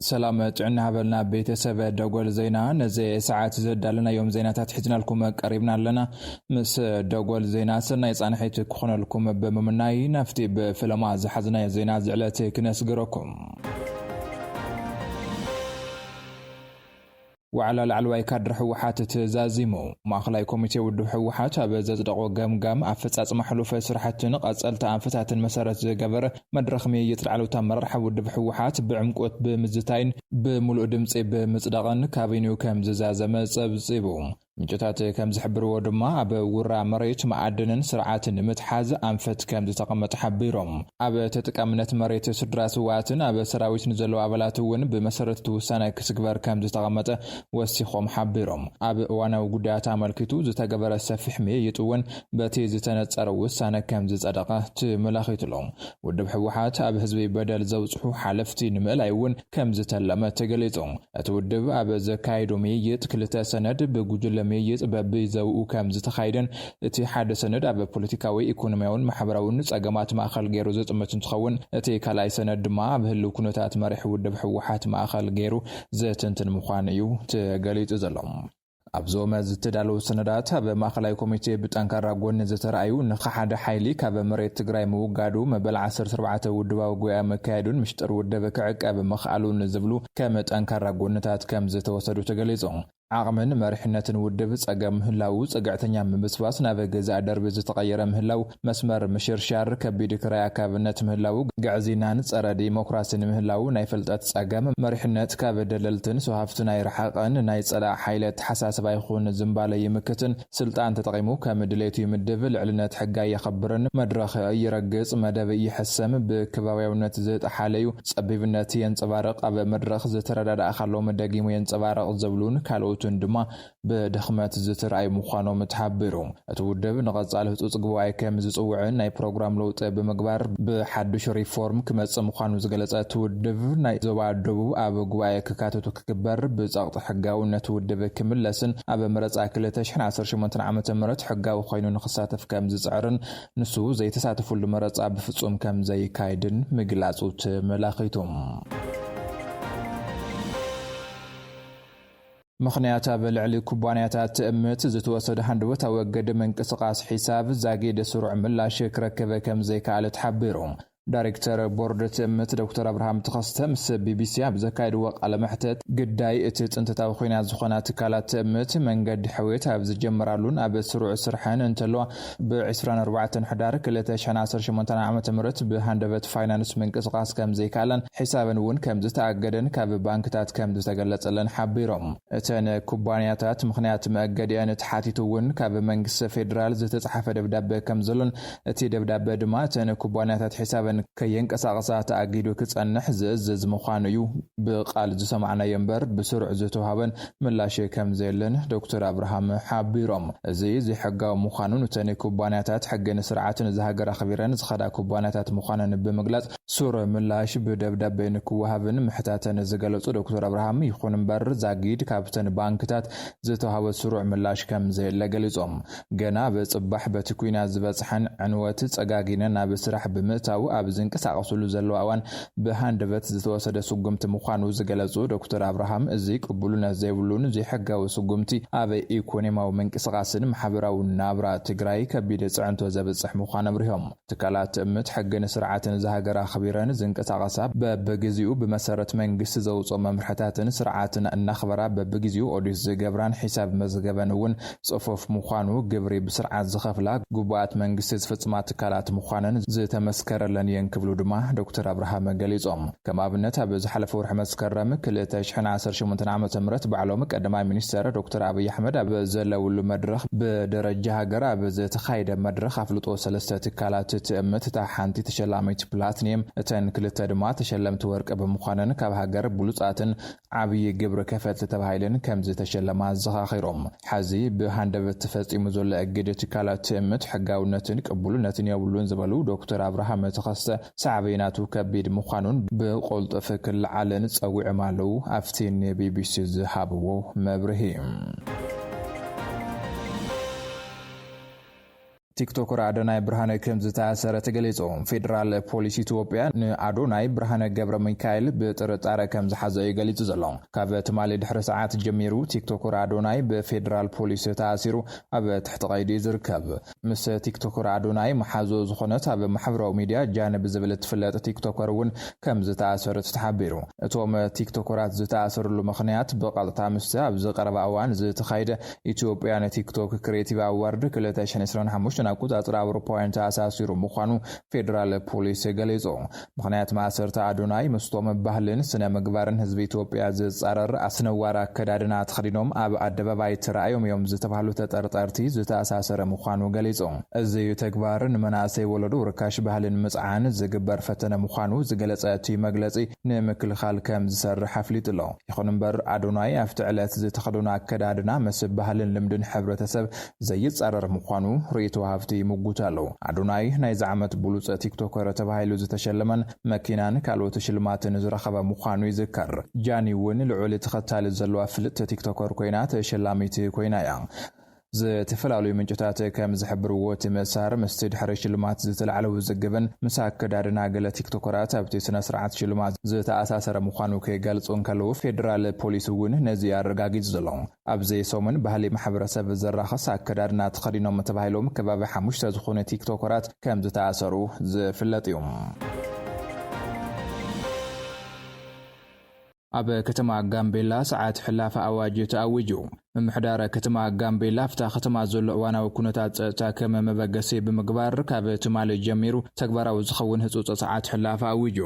ሰላም ጥዕና ሃበልና ቤተሰብ ደጎል ዜና። ነዚ ሰዓት ዘዳለናዮም ዜናታት ሒዝናልኩም ቀሪብና ኣለና። ምስ ደጎል ዜና ሰናይ ጻንሒት ክኾነልኩም ብምምናይ፣ ናብቲ ብፍለማ ዝሓዝናዮ ዜና ዝዕለት ክነስግረኩም። ዋዕላ ላዕለዋይ ካድር ህወሓት ተዛዚሙ። ማእኸላይ ኮሚቴ ውድብ ህወሓት ኣብ ዘጽደቖ ገምጋም ኣፈጻጽማ ሕሉፈ ስራሕትን ቀጸልቲ ኣንፈታትን መሰረት ዝገበረ መድረኽ ምይይጥ ላዕለዎት ኣመራርሓ ውድብ ህወሓት ብዕምቆት ብምዝታይን ብምሉእ ድምፂ ብምጽዳቕን ካቢኔኡ ከም ዝዛዘመ ጸብጺቡ። ምንጭታት ከም ዝሕብርዎ ድማ ኣብ ውራ መሬት መኣድንን ስርዓትን ንምትሓዝ ኣንፈት ከም ዝተቐመጠ ሓቢሮም። ኣብ ተጠቃምነት መሬት ስድራ ስውኣትን ኣብ ሰራዊት ንዘለዉ ኣባላት እውን ብመሰረት እቲ ውሳነ ክትግበር ከም ዝተቐመጠ ወሲኾም ሓቢሮም። ኣብ እዋናዊ ጉዳያት ኣመልኪቱ ዝተገበረ ሰፊሕ ምይይጥ እውን በቲ ዝተነጸረ ውሳነ ከም ዝጸደቐ ተመላኺቱ ኣሎ። ውድብ ህወሓት ኣብ ህዝቢ በደል ዘብጽሑ ሓለፍቲ ንምእላይ እውን ከም ዝተለመ ተገሊጹ። እቲ ውድብ ኣብ ዘካየዶ ምይይጥ ክልተ ሰነድ ብጉጅለ ምይይጥ በብዘውኡ ከም ዝተኻየደን እቲ ሓደ ሰነድ ኣብ ፖለቲካዊ፣ ኢኮኖሚያውን ማሕበራውን ጸገማት ማእኸል ገይሩ ዝጥምት እንትኸውን፣ እቲ ካልኣይ ሰነድ ድማ ኣብ ህልው ኩነታት መሪሕ ውድብ ህወሓት ማእኸል ገይሩ ዘትንትን ምዃኑ እዩ ተገሊጹ ዘሎ። ኣብዞም ዝተዳለዉ ሰነዳት ኣብ ማእኸላይ ኮሚቴ ብጠንካራ ጎኒ ዝተረኣዩ ንኸሓደ ሓይሊ ካብ መሬት ትግራይ ምውጋዱ፣ መበል ዓሰርተ ኣርባዕተ ውድባዊ ጉባኤ ምክያዱን ምሽጥር ውድብ ክዕቀብ ምኽኣሉን ዝብሉ ከም ጠንካራ ጎንታት ከም ዝተወሰዱ ተገሊጹ። ዓቕምን መሪሕነትን ውድብ ጸገም ምህላዉ፣ ጽግዕተኛ ምብስባስ ናብ ገዛእ ደርቢ ዝተቐየረ ምህላው፣ መስመር ምሽርሻር፣ ከቢድ ክራይ ኣካብነት ምህላዉ፣ ግዕዝይናን ጸረ ዲሞክራሲን ምህላዉ፣ ናይ ፍልጠት ጸገም፣ መሪሕነት ካብ ደለልትን ሰሃፍትን ኣይረሓቐን፣ ናይ ጸላእ ሓይሊ ኣተሓሳስባ ይኹን ዝንባለ ይምክትን፣ ስልጣን ተጠቒሙ ከም ድሌቱ ይምድብ፣ ልዕልነት ሕጊ ኣየኸብርን፣ መድረኽ ይረግጽ፣ መደብ ይሕሰም፣ ብከባብያውነት ዝጠሓለዩ ጸቢብነት የንጸባርቕ፣ ኣብ መድረኽ ዝተረዳዳእካሎም ደጊሙ የንጸባርቕ ዝብሉን ካልኦትን ድማ ብድኽመት ዝተረኣዩ ምዃኖም ተሓቢሩ። እቲ ውድብ ንቐጻሊ ህጹጽ ጉባኤ ከም ዝጽውዕን ናይ ፕሮግራም ለውጢ ብምግባር ብሓድሽ ሪፎርም ክመጽእ ምዃኑ ዝገለጸ እቲ ውድብ፣ ናይ ዞባ ደቡብ ኣብ ጉባኤ ክካተቱ ክግበር፣ ብጸቕጢ ሕጋውነት ውድብ ክምለስን ኣብ መረጻ ክልተ ሽሕን ዓሰርተ ሸሞንተን ዓመተ ምህረት ሕጋዊ ኮይኑ ንክሳተፍ ከም ዝጽዕርን ንሱ ዘይተሳተፉሉ መረጻ ብፍጹም ከም ዘይካይድን ምግላጹ ተመላኺቱ። ምኽንያት ኣብ ልዕሊ ኩባንያታት ትእምት ዝተወሰደ ሃንደበታዊ እገደ ምንቅስቓስ ሒሳብ ዛጊድ ስሩዕ ምላሽ ክረክብ ከም ዘይከኣለ ተሓቢሩ። ዳይሬክተር ቦርድ ትእምት ዶክተር ኣብርሃም ተኸስተ ምስ ቢቢሲ ኣብ ዘካየድዎ ቃለ መሕተት፣ ግዳይ እቲ ጽንተታዊ ኲናት ዝኾና ትካላት ትእምት መንገዲ ሕውየት ኣብ ዝጀመራሉን ኣብ ስሩዕ ስርሐን እንተለዋ፣ ብ ዕስራን ኣርባዕተን ሕዳር ክልተ ሽሕን ዓሰርተ ሸሞንተን ዓመተ ምህረት ብሃንደበት ፋይናንስ ምንቅስቓስ ከም ዘይከኣለን ሒሳበን እውን ከም ዝተኣገደን ካብ ባንክታት ከም ዝተገለጸለን ሓቢሮም። እተን ኩባንያታት ምኽንያት መእገዲአን ተሓቲቱ እውን ካብ መንግስቲ ፌዴራል ዝተጻሓፈ ደብዳበ ከም ዘሎን እቲ ደብዳበ ድማ እተን ኩባንያታት ሒሳበን ከየንቀሳቐሳ ተኣጊዱ ክጸንሕ ዝእዝዝ ምዃኑ እዩ ብቃል ዝሰማዕናዮ እምበር ብስሩዕ ዝተውሃበን ምላሽ ከም ዘየለን ዶክተር ኣብርሃም ሓቢሮም። እዚ ዘይሕጋዊ ምዃኑን እተን ኩባንያታት ሕግን ስርዓትን ዝሃገር ኣኽቢረን ዝኸዳ ኩባንያታት ምዃነን ብምግላጽ፣ ስሩዕ ምላሽ ብደብዳቤ ንክወሃብን ምሕታተን ዝገለጹ ዶክተር ኣብርሃም፣ ይኹን እምበር ዛጊድ ካብተን ባንክታት ዝተዋህበ ስሩዕ ምላሽ ከም ዘየለ ገሊጾም። ገና ብጽባሕ በቲ ኲናት ዝበጽሐን ዕንወት ጸጋጊነ ናብ ስራሕ ብምእታው ኣብ ዝንቀሳቐስሉ ዘለዋ እዋን ብሃንደበት ዝተወሰደ ስጉምቲ ምዃኑ ዝገለጹ ዶክተር ኣብርሃም፣ እዚ ቅቡልነት ዘይብሉን ዘይሕጋዊ ስጉምቲ ኣብ ኢኮኖሚያዊ ምንቅስቓስን ማሕበራዊ ናብራ ትግራይ ከቢድ ጽዕንቶ ዘብጽሕ ምዃኑ ኣብሪሆም። ትካላት ትእምት ሕግን ስርዓትን ዝሃገር ኣኽቢረን ዝንቀሳቐሳ፣ በብግዜኡ ብመሰረት መንግስቲ ዘውፅኦ መምርሕታትን ስርዓትን እናኽበራ፣ በብግዜኡ ኦዲት ዝገብራን ሒሳብ መዝገበን እውን ጽፉፍ ምዃኑ፣ ግብሪ ብስርዓት ዝኸፍላ፣ ግቡኣት መንግስቲ ዝፍጽማ ትካላት ምዃነን ዝተመስከረለን እየን ክብሉ ድማ ዶክተር ኣብርሃም ገሊጾም። ከም ኣብነት፣ ኣብ ዝሓለፈ ወርሒ መስከረም ክልተ ሽሕን ዓሰርተ ሸሞንተን ዓመተ ምህረት ባዕሎም ቀዳማይ ሚኒስተር ዶክተር ኣብይ ኣሕመድ ኣብ ዘለውሉ መድረኽ፣ ብደረጃ ሃገር ኣብ ዝተኻየደ መድረኽ ኣፍልጦ ሰለስተ ትካላት ትእምት፣ እታ ሓንቲ ተሸላሚት ፕላቲኒየም፣ እተን ክልተ ድማ ተሸለምቲ ወርቂ ብምዃነን ካብ ሃገር ብሉጻትን ዓብዪ ግብሪ ከፈልቲ ተባሂለን ከም ዝተሸለማ ኣዘኻኺሮም። ሕዚ ብሃንደበት ተፈጺሙ ዘሎ እግድ ትካላት ትእምት ሕጋውነትን ቅቡልነትን የብሉን ዝበሉ ዶክተር ኣብርሃም ተኸስተ፣ ሳዕቤናቱ ከቢድ ምዃኑን ብቕልጡፍ ክለዓልን ጸዊዖም ኣለዉ። ኣብቲ ንቢቢሲ ዝሃብዎ መብርሂ። ቲክቶከር ኣዶናይ ብርሃነ ከም ዝተኣሰረ ተገሊጹ። ፌደራል ፖሊስ ኢትዮጵያ ንኣዶናይ ብርሃነ ገብረ ሚካኤል ብጥርጣረ ከም ዝሓዘ እዩ ገሊጹ ዘሎ። ካብ ትማሊ ድሕሪ ሰዓት ጀሚሩ ቲክቶከር ኣዶናይ ብፌደራል ፖሊስ ተኣሲሩ ኣብ ትሕቲ ቀይዲ እዩ ዝርከብ። ምስ ቲክቶከር ኣዶናይ መሓዞ ዝኾነት ኣብ ማሕበራዊ ሚድያ ጃን ብዝብል እትፍለጥ ቲክቶከር እውን ከም ዝተኣሰረት ተሓቢሩ። እቶም ቲክቶከራት ዝተኣሰሩሉ ምኽንያት ብቐጥታ ምስቲ ኣብዚ ቀረባ እዋን ዝተኻይደ ኢትዮጵያን ቲክቶክ ክሬቲቭ ኣዋርድ ክልተ ሽሕን ዕስራን ሓሙሽተን ኣቆጻጽራ ኣውሮፓውያን ተኣሳሲሩ ምዃኑ ፌደራል ፖሊስ ገሊጹ። ምኽንያት ማእሰርቲ ኣዶናይ ምስቶም ባህልን ስነ ምግባርን ህዝቢ ኢትዮጵያ ዝጻረር ኣስነዋሪ ኣከዳድና ተኸዲኖም ኣብ ኣደባባይ ተራእዮም እዮም ዝተባህሉ ተጠርጠርቲ ዝተኣሳሰረ ምዃኑ ገሊጹ። እዚ ተግባር ንመናእሰይ ወለዶ ርካሽ ባህልን ምጽዓን ዝግበር ፈተነ ምዃኑ ዝገለጸ እቲ መግለጺ፣ ንምክልኻል ከም ዝሰርሕ ኣፍሊጡ ኣሎ። ይኹን እምበር ኣዶናይ ኣብቲ ዕለት ዝተኸደኖ ኣከዳድና ምስ ባህልን ልምድን ሕብረተሰብ ዘይጻረር ምዃኑ ርእይቶ ወሃብቲ ይምጉት ኣለዉ። ኣዶናይ ናይዚ ዓመት ብሉጽ ቲክቶከር ተባሂሉ ዝተሸለመን መኪናን ካልኦት ሽልማትን ዝረኸበ ምዃኑ ይዝከር። ጃኒ እውን ልዑል ተኸታሊ ዘለዋ ፍልጥቲ ቲክቶከር ኮይና ተሸላሚት ኮይና እያ። ዝተፈላለዩ ምንጭታት ከም ዝሕብርዎ፣ እቲ ምእሳር ምስቲ ድሕሪ ሽልማት ዝተላዕለ ውዝግብን ምስ ኣከዳድና ገለ ቲክቶከራት ኣብቲ ስነ ስርዓት ሽልማት ዝተኣሳሰረ ምዃኑ ክገልጹ እንከለዉ፣ ፌደራል ፖሊስ እውን ነዚ ኣረጋጊጹ ዘሎ። ኣብዚ ሰሙን ባህሊ ማሕበረሰብ ዘራኸስ ኣከዳድና ተኸዲኖም ተባሂሎም ከባቢ ሓሙሽተ ዝኾኑ ቲክቶከራት ከም ዝተኣሰሩ ዝፍለጥ እዩ። ኣብ ከተማ ጋምቤላ ሰዓት ሕላፍ ኣዋጅ ተኣዊጁ። ምምሕዳር ከተማ ጋምቤላ ኣብታ ከተማ ዘሎ እዋናዊ ኩነታት ጸጥታ ከም መበገሲ ብምግባር፣ ካብ ትማሊ ጀሚሩ ተግባራዊ ዝኸውን ህጹጽ ሰዓት ሕላፍ ኣዊጁ።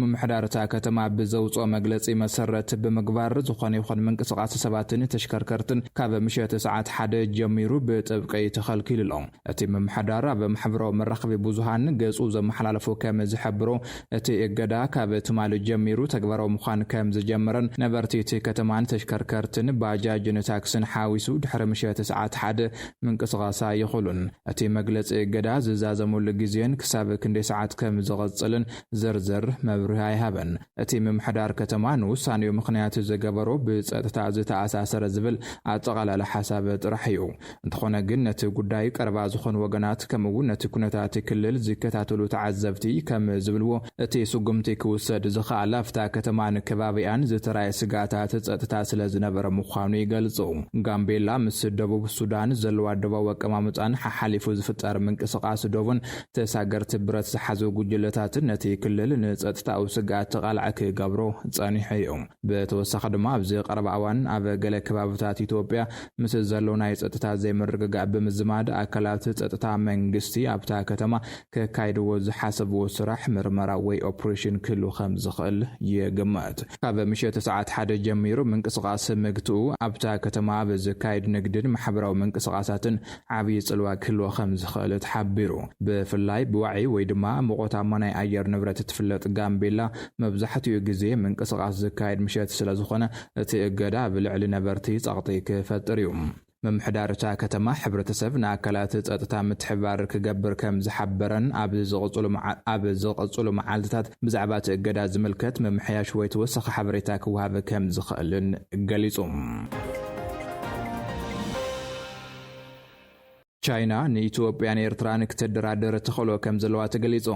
ምምሕዳር እታ ከተማ ብዘውጽኦ መግለጺ መሰረት ብምግባር፣ ዝኾነ ይኹን ምንቅስቓስ ሰባትን ተሽከርከርትን ካብ ምሸት ሰዓት ሓደ ጀሚሩ ብጥብቂ ተኸልኪሉ ኣሎ። እቲ ምምሕዳር ኣብ ማሕበራዊ መራኸቢ ብዙሃን ገጹ ዘመሓላለፎ ከም ዝሕብሮ፣ እቲ እገዳ ካብ ትማሊ ጀሚሩ ተግባራዊ ምዃን ከም ዝጀመረን ነበርቲ እቲ ከተማን ተሽከርከርትን ባጃጅን ታክስን ሓዊሱ ድሕሪ ምሸት ሰዓት ሓደ ምንቅስቓስ ኣይኽእሉን። እቲ መግለጺ እገዳ ዝዛዘመሉ ግዜን ክሳብ ክንደይ ሰዓት ከም ዝቐጽልን ዝርዝር መብርሂ ኣይሃበን። እቲ ምምሕዳር ከተማ ንውሳኔኡ ምኽንያት ዝገበሮ ብጸጥታ ዝተኣሳሰረ ዝብል ኣጠቓላሊ ሓሳብ ጥራሕ እዩ። እንተኾነ ግን፣ ነቲ ጉዳይ ቀረባ ዝኾኑ ወገናት፣ ከምኡ እውን ነቲ ኩነታት ክልል ዝከታተሉ ተዓዘብቲ ከም ዝብልዎ፣ እቲ ስጉምቲ ክውሰድ ዝኸኣለ ኣብታ ከተማን ከባቢኣን ዝተራእየ ስግኣታት ጸጥታ ስለ ዝነበረ ምዃኑ ይገልጹ። ጋምቤላ ምስ ደቡብ ሱዳን ዘለዋ ዶባዊ ኣቀማምጣን ሓሓሊፉ ዝፍጠር ምንቅስቓስ ዶብን ተሳገርቲ ብረት ዝሓዙ ጉጅለታትን ነቲ ክልል ንጸጥታዊ ስግኣት ተቓላዒ ክገብሮ ጸኒሑ እዩ። ብተወሳኺ ድማ፣ ኣብዚ ቀረባ እዋን ኣብ ገለ ከባብታት ኢትዮጵያ ምስ ዘሎ ናይ ጸጥታ ዘይምርግጋእ ብምዝማድ፣ ኣካላት ጸጥታ መንግስቲ ኣብታ ከተማ ከካይድዎ ዝሓሰብዎ ስራሕ ምርመራ ወይ ኦፕሬሽን ክህሉ ከም ዝኽእል ይግመት። ካብ ምሸት ሰዓት ሓደ ጀሚሩ ምንቅስቓስ ምግትኡ፣ ኣብታ ከተማ ኣብ ዝካየድ ንግድን ማሕበራዊ ምንቅስቓሳትን ዓብዪ ጽልዋ ክህልዎ ከም ዝኽእል ተሓቢሩ። ብፍላይ ብዋዒ ወይ ድማ ምቆታማ ናይ ኣየር ንብረት እትፍለጥ ጋምቤላ፣ መብዛሕትኡ ግዜ ምንቅስቓስ ዝካየድ ምሸት ስለ ዝኾነ፣ እቲ እገዳ ኣብ ልዕሊ ነበርቲ ጸቕጢ ክፈጥር እዩ። ምምሕዳር እታ ከተማ፣ ሕብረተሰብ ንኣካላት ጸጥታ ምትሕብባር ክገብር ከም ዝሓበረን፣ ኣብ ዝቕጽሉ መዓ-፣ ኣብ ዝቕጽሉ መዓልትታት ብዛዕባ እቲ እገዳ ዝምልከት ምምሕያሽ ወይ ተወሳኺ ሓበሬታ ክወሃብ ከም ዝኽእልን ገሊጹ። ቻይና ንኢትዮጵያን ኤርትራን ክትደራደር ተኽእሎ ከም ዘለዋ ተገሊጹ።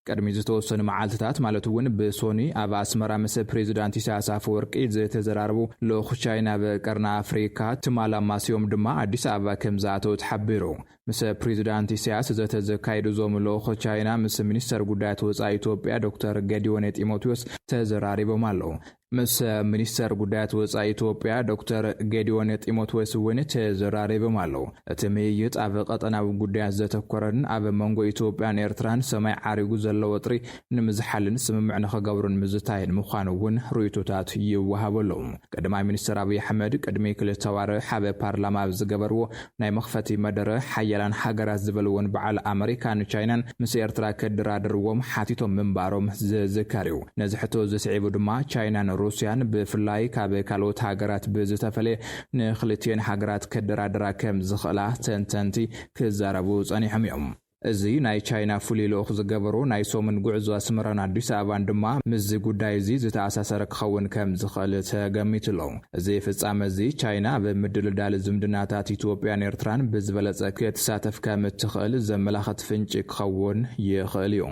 ቅድሚ ዝተወሰኑ መዓልትታት፣ ማለት እውን ብሶኒ፣ ኣብ ኣስመራ ምስ ፕሬዚዳንት ኢሳያስ ኣፈወርቂ ዝተዘራረቡ ልኡኽ ቻይና ኣብ ቀርኒ ኣፍሪካ ትማል ኣማስዮም ድማ ኣዲስ ኣበባ ከም ዝኣተው ተሓቢሩ። ምስ ፕሬዚዳንት ኢሳያስ ዘተ ዘካየዱ እዞም ልኡኽ ቻይና፣ ምስ ሚኒስተር ጉዳያት ወጻኢ ኢትዮጵያ ዶክተር ገዲዮን ጢሞቴዎስ ተዘራሪቦም ኣለዉ። ምስ ሚኒስተር ጉዳያት ወጻኢ ኢትዮጵያ ዶክተር ገዲዮን ጢሞቴዎስ እውን ተዘራሪቦም ኣለዉ። እቲ ምይይጥ ኣብ ቀጠናዊ ጉዳያት ዘተኮረን ኣብ መንጎ ኢትዮጵያን ኤርትራን ሰማይ ዓሪጉ ዘሎ ወጥሪ ንምዝሓልን ስምምዕ ንኽገብሩን ምዝታይን ምዃኑ እውን ርእይቶታት ይወሃቡ ኣለዉ። ቀዳማይ ሚኒስተር ኣብይ ኣሕመድ ቅድሚ ክልተ ኣዋርሕ ኣብ ፓርላማ ኣብ ዝገበርዎ ናይ መኽፈቲ መደረ፣ ሓያላን ሃገራት ዝበልዎን በዓል ኣመሪካን ቻይናን ምስ ኤርትራ ክደራደርዎም ሓቲቶም ምንባሮም ዝዝከር እዩ። ነዚ ሕቶ ዝስዒቡ ድማ፣ ቻይናን ሩስያን ብፍላይ ካብ ካልኦት ሃገራት ብዝተፈለየ ንክልቲኤን ሃገራት ከደራድራ ከም ዝኽእላ ተንተንቲ ክዛረቡ ጸኒሖም እዮም። እዚ ናይ ቻይና ፍሉይ ልኡኽ ዝገበሮ ናይ ሰሙን ጉዕዞ ኣስመራን ኣዲስ ኣበባን ድማ ምስዚ ጉዳይ እዚ ዝተኣሳሰረ ክኸውን ከም ዝኽእል ተገሚቱ ኣሎ። እዚ ፍጻመ እዚ ቻይና ኣብ ምድልዳል ዝምድናታት ኢትዮጵያን ኤርትራን ብዝበለጸ ክትሳተፍ ከም እትኽእል ዘመላኽት ፍንጪ ክኸውን ይኽእል እዩ።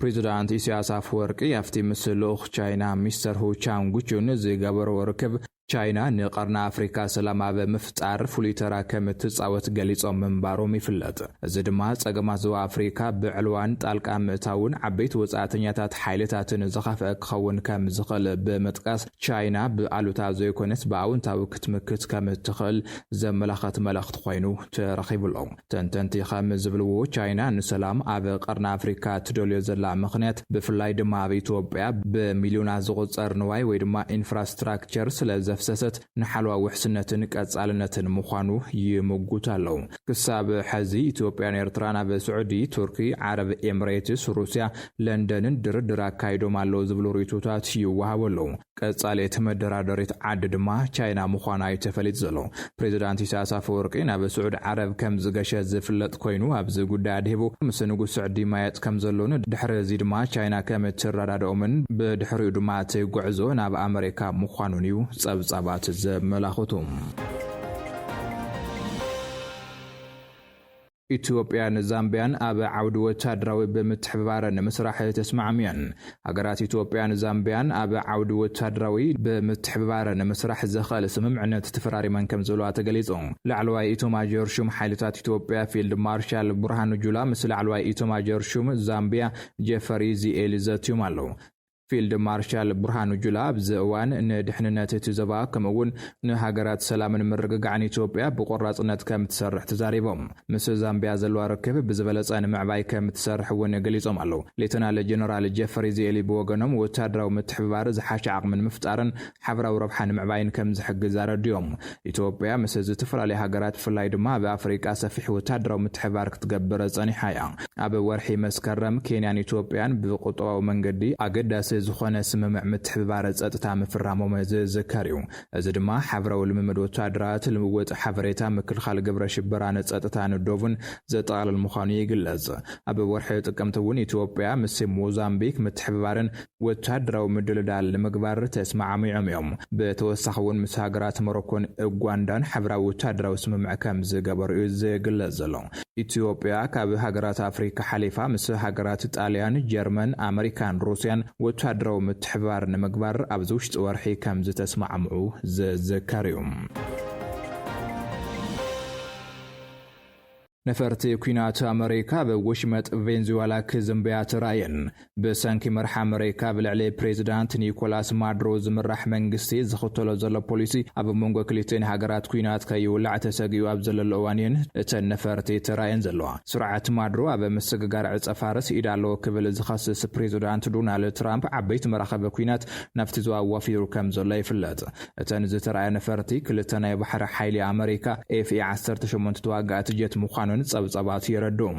ፕሬዚዳንት ኢሳያስ ኣፈወርቂ ኣብቲ ምስ ልኡኽ ቻይና ሚስተር ሁ ቻንጉቹን ዝገበርዎ ርክብ፣ ቻይና ንቀርኒ ኣፍሪካ ሰላም ኣብ ምፍጣር ፍሉይ ተራ ከም እትጻወት ገሊጾም ምንባሮም ይፍለጥ። እዚ ድማ ጸገማት ዞባ ኣፍሪካ ብዕልዋን ጣልቃ ምእታውን ዓበይቲ ወጻእተኛታት ሓይልታትን ዝኸፍአ ክኸውን ከም ዝኽእል ብምጥቃስ፣ ቻይና ብኣሉታ ዘይኮነስ ብኣውንታዊ ክትምክት ከም እትኽእል ዘመላኸት መልእኽቲ ኮይኑ ተረኺቡ ኣሎ። ተንተንቲ ከም ዝብልዎ፣ ቻይና ንሰላም ኣብ ቀርኒ ኣፍሪካ ትደልዮ ዘላ ምኽንያት፣ ብፍላይ ድማ ኣብ ኢትዮጵያ ብሚልዮናት ዝቑጸር ንዋይ ወይ ድማ ኢንፍራስትራክቸር ስለ ዘፍሰሰት፣ ንሓለዋ ውሕስነትን ቀጻልነትን ምዃኑ ይምጉት ኣለዉ። ክሳብ ሕዚ ኢትዮጵያን ኤርትራን ኣብ ስዑዲ፣ ቱርኪ፣ ዓረብ ኤምሬትስ፣ ሩስያ፣ ለንደንን ድርድር ኣካይዶም ኣለዉ ዝብሉ ርእይቶታት ይወሃቡ ኣለዉ። ቀጻሊት መደራደሪት ዓዲ ድማ ቻይና ምዃና እዩ ተፈሊጡ ዘሎ። ፕሬዚዳንት ኢሳያስ ኣፈወርቂ ናብ ስዑድ ዓረብ ከም ዝገሸ ዝፍለጥ ኮይኑ፣ ኣብዚ ጉዳይ ኣድሂቡ ምስ ንጉስ ስዑዲ ማየጥ ከም ዘሎን፣ ድሕሪ እዚ ድማ ቻይና ከም እትረዳድኦምን ብድሕሪኡ ድማ እቲ ጉዕዞ ናብ ኣመሪካ ምዃኑን እዩ ጸብጻባት ዘመላኽቱ። ኢትዮጵያን ዛምቢያን ኣብ ዓውዲ ወታደራዊ ብምትሕብባር ንምስራሕ ተስማዕምየን። ሃገራት ኢትዮጵያን ዛምቢያን ኣብ ዓውዲ ወታደራዊ ብምትሕብባር ንምስራሕ ዘኽእል ስምምዕነት ተፈራሪመን ከም ዘለዋ ተገሊጹ። ላዕለዋይ ኢቶማጆር ሹም ሓይልታት ኢትዮጵያ ፊልድ ማርሻል ብርሃኑ ጁላ ምስ ላዕለዋይ ኢቶማጆር ሹም ዛምቢያ ጀፈሪ ዚኤሊ ዘትዮም ኣለዉ። ፊልድ ማርሻል ብርሃኑ ጁላ ኣብዚ እዋን ንድሕንነት እቲ ዞባ ከምኡ እውን ንሃገራት ሰላምን ምርግጋዕን ኢትዮጵያ ብቆራጽነት ከም ትሰርሕ ተዛሪቦም። ምስ ዛምቢያ ዘለዋ ርክብ ብዝበለጸ ንምዕባይ ከም ትሰርሕ እውን ገሊጾም ኣለዉ። ሌተናል ጀነራል ጀፈሪ ዚኤሊ ብወገኖም፣ ወታደራዊ ምትሕብባር ዝሓሸ ዓቕሚ ንምፍጣርን ሓበራዊ ረብሓ ንምዕባይን ከም ዝሕግዝ ኣረድዮም። ኢትዮጵያ ምስ ዝተፈላለዩ ሃገራት፣ ብፍላይ ድማ ኣብ ኣፍሪቃ ሰፊሕ ወታደራዊ ምትሕብባር ክትገብር ጸኒሓ እያ። ኣብ ወርሒ መስከረም ኬንያን ኢትዮጵያን ብቁጠባዊ መንገዲ ኣገዳሲ ዝኾነ ስምምዕ ምትሕብባር ጸጥታ ምፍራሞም ዝዝከር እዩ። እዚ ድማ ሓበራዊ ልምምድ ወታደራት፣ ልውውጥ ሓበሬታ፣ ምክልኻል ግብረ ሽበራን ጸጥታን ዶብን ዘጠቓልል ምዃኑ ይግለጽ። ኣብ ወርሒ ጥቅምቲ እውን ኢትዮጵያ ምስ ሞዛምቢክ ምትሕብባርን ወታደራዊ ምድልዳል ንምግባር ተስማዕሚዖም እዮም። ብተወሳኺ እውን ምስ ሃገራት ሞሮኮን ኡጋንዳን ሓበራዊ ወታደራዊ ስምምዕ ከም ዝገበሩ እዩ ዝግለጽ ዘሎ። ኢትዮጵያ ካብ ሃገራት ኣፍሪካ ሓሊፋ ምስ ሃገራት ጣልያን፣ ጀርመን፣ ኣመሪካን ሩስያን ወታደራዊ ምትሕብባር ንምግባር ኣብዚ ውሽጢ ወርሒ ከም ዝተስማዕምዑ ዝዝከር እዩ። ነፈርቲ ኲናት ኣመሪካ ኣብ ወሽመጥ ቬንዙዋላ ክዝምብያ ተራእየን። ብሰንኪ መርሒ ኣመሪካ ብልዕሊ ፕሬዚዳንት ኒኮላስ ማዱሮ ዝምራሕ መንግስቲ ዝኽተሎ ዘሎ ፖሊሲ፣ ኣብ መንጎ ክልቲኤን ሃገራት ኲናት ከይውላዕ ተሰጊኡ ኣብ ዘለሎ እዋን እየን እተን ነፈርቲ ተራእየን ዘለዋ። ስርዓት ማዱሮ ኣብ ምስግጋር ዕጸ ፋርስ ኢድ ኣለዎ ክብል ዝኸስስ ፕሬዚዳንት ዶናልድ ትራምፕ፣ ዓበይቲ መራኸቢ ኲናት ናብቲ ዞባ ኣዋፊሩ ከም ዘሎ ይፍለጥ። እተን ዝተራእያ ነፈርቲ ክልተ ናይ ባሕሪ ሓይሊ ኣመሪካ ኤፍ ኤ ዓሰርተ ሸሞንተ ተዋጋእቲ ጀት ምዃኑን ጸብጻባት የረድኡ።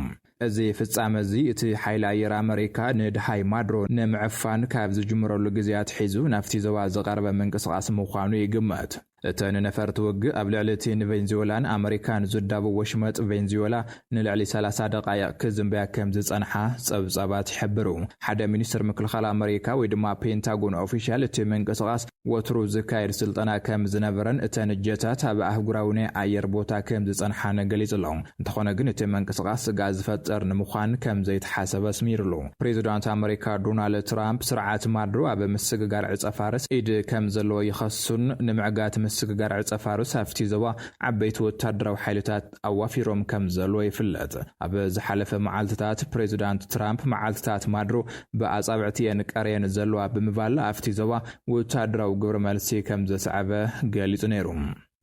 እዚ ፍጻመ እዚ፣ እቲ ሓይሊ ኣየር ኣመሪካ ንድሃይ ማዱሮ ንምዕፋን ካብ ዝጅምረሉ ግዜ ኣትሒዙ ናብቲ ዞባ ዝቐረበ ምንቅስቓስ ምዃኑ ይግመት። እተን ነፈርቲ ውግእ ኣብ ልዕሊ እቲ ንቬንዙዌላን ኣመሪካን ዝዳቦ ወሽመጥ ቬንዙዌላ ንልዕሊ ሰላሳ ደቓይቕ ክዝምብያ ከም ዝጸንሓ ጸብጻባት ይሕብሩ። ሓደ ሚኒስትር ምክልኻል ኣመሪካ ወይ ድማ ፔንታጎን ኦፊሻል፣ እቲ ምንቅስቓስ ወትሩ ዝካየድ ስልጠና ከም ዝነበረን እተን ጀታት ኣብ ኣህጉራዊ ናይ ኣየር ቦታ ከም ዝጸንሓን ገሊጹ ኣሎ። እንተኾነ ግን፣ እቲ ምንቅስቓስ ስግኣት ዝፈጥር ንምዃን ከም ዘይተሓሰበ ኣስሚሩሉ። ፕሬዚዳንት ኣመሪካ ዶናልድ ትራምፕ፣ ስርዓት ማዱሮ ኣብ ምስግጋር ዕጸ ፋርስ ኢድ ከም ዘለዎ ይኸሱን፣ ንምዕጋት ምስግጋር ዕጸ ፋርስ ኣብቲ ዞባ ዓበይቲ ወታደራዊ ሓይልታት ኣዋፊሮም ከም ዘለዎ ይፍለጥ። ኣብ ዝሓለፈ መዓልትታት፣ ፕሬዚዳንት ትራምፕ፣ መዓልትታት ማዱሮ ብኣጻብዕቲ እየን ቀርየን ዘለዋ ብምባል፣ ኣብቲ ዞባ ወታደራዊ ግብረ መልሲ ከም ዘስዓበ ገሊጹ ነይሩ።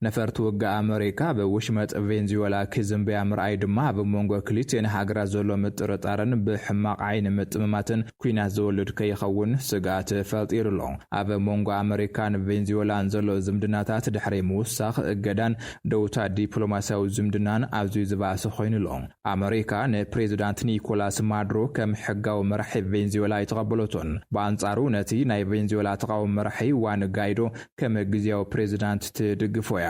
ነፈርቲ ውግእ ኣመሪካ ኣብ ወሽመጥ ቬንዙዌላ ክዝምብያ ምርኣይ ድማ፣ ኣብ መንጎ ክልቲኤን ሃገራት ዘሎ ምጥርጣርን ብሕማቕ ዓይኒ ምጥምማትን ኲናት ዘወልድ ከይኸውን ስግኣት ፈጢሩ ኣሎ። ኣብ መንጎ ኣመሪካን ቬንዙዌላን ዘሎ ዝምድናታት ድሕሪ ምውሳኽ፣ እገዳን ደውታ ዲፕሎማስያዊ ዝምድናን ኣዝዩ ዝበኣሰ ኮይኑ ኣሎ። ኣመሪካ ንፕሬዚዳንት ኒኮላስ ማዱሮ ከም ሕጋዊ መራሒ ቬንዙዌላ ኣይተቐበለቶን። ብኣንጻሩ፣ ነቲ ናይ ቬንዙዌላ ተቓዋሚ መራሒ ዋን ጋይዶ ከም ግዝያዊ ፕሬዚዳንት ትድግፎ እያ።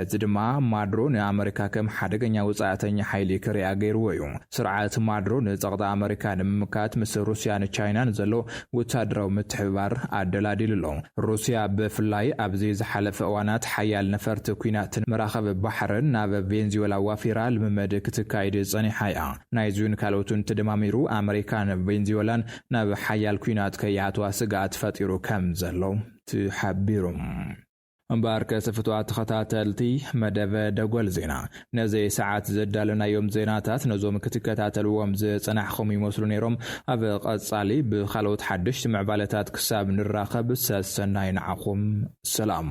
እቲ ድማ ማድሮ ንኣመሪካ ከም ሓደገኛ ውጻእተኛ ሓይሊ ክሪኣ ገይርዎ እዩ። ስርዓት ማድሮ ንጸቕጢ ኣመሪካ ንምምካት ምስ ሩስያን ቻይናን ዘሎ ወታደራዊ ምትሕብባር ኣደላዲሉ ኣሎ። ሩስያ ብፍላይ ኣብዚ ዝሓለፈ እዋናት ሓያል ነፈርቲ ኲናትን መራኸቢ ባሕርን ናብ ቬንዙዌላ ዋፊራ ልምምድ ክትካይድ ጸኒሓ እያ። ናይዚውን ካልኦትን ተደማሚሩ ኣመሪካን ቬንዙዌላን ናብ ሓያል ኲናት ከይኣትዋ ስግኣት ፈጢሩ ከም ዘሎ ተሓቢሩ። እምበኣር ከስፍትዋ ተኸታተልቲ መደበ ደጎል ዜና፣ ነዚ ሰዓት ዘዳለናዮም ዜናታት ነዞም ክትከታተልዎም ዝጸናሕኹም ይመስሉ ነይሮም። ኣብ ቐጻሊ ብኻልኦት ሓደሽቲ ምዕባለታት ክሳብ ንራኸብ ሰሰናይ ንዓኹም። ሰላም።